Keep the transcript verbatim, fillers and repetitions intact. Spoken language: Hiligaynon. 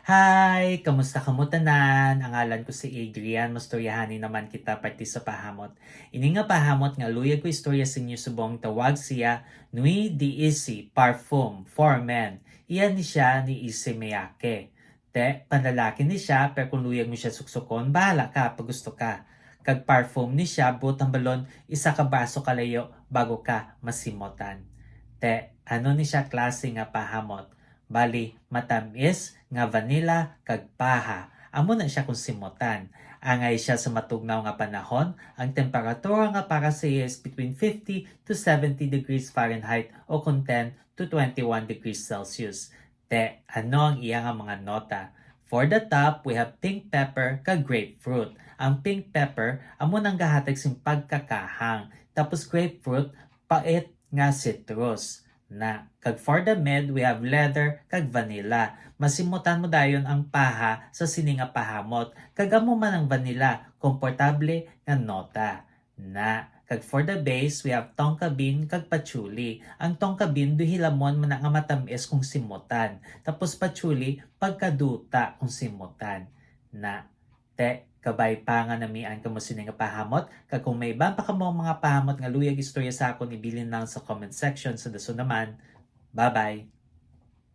Hi! Kamusta kamo tanan? Ang ngalan ko si Adrian. Mastoryahanay naman kita parte sa pahamot. Ini nga pahamot nga luyag ko istorya sa inyo subong tawag siya Nuit d'Issy, Parfum for Men. Iya ni siya ni Issey Miyake. Te, panlalaki ni siya, pero kung luyag mo siya suksukon, bahala ka pag gusto ka. Kag parfum ni siya, buot hambalon, isa ka braso kalayo bago ka masimutan. Te, ano ni siya klase nga pahamot? Bali, matamis nga vanilla kag paha. Amo na siya kung simutan. Angay siya sa matugnaw nga panahon, ang temperatura nga para sa iya is between fifty to seventy degrees Fahrenheit o kung ten to twenty-one degrees Celsius. Te, ano ang iya nga mga nota? For the top, we have pink pepper kag grapefruit. Ang pink pepper, amo nang gahatag sing pagkakahang. Tapos grapefruit, pait nga citrus. Na, kag for the mid, we have leather kag vanilla. Masimutan mo dayon ang paha sa sini nga pahamot, kag amo man ang vanilla, komportable nga nota. Na, kag for the base, we have tonka bean kag patchouli. Ang tonka bean, daw hilamon man na nga matamis kung simutan. Tapos patchouli, pagkaduta kung simutan. Na, te, kabay pa nga namian kamo sini nga pahamot, kag kung may iban pa kamo mga pahamot nga luyag istorya sa akon, ibilin lang sa comment section. Sa dason naman, bye-bye!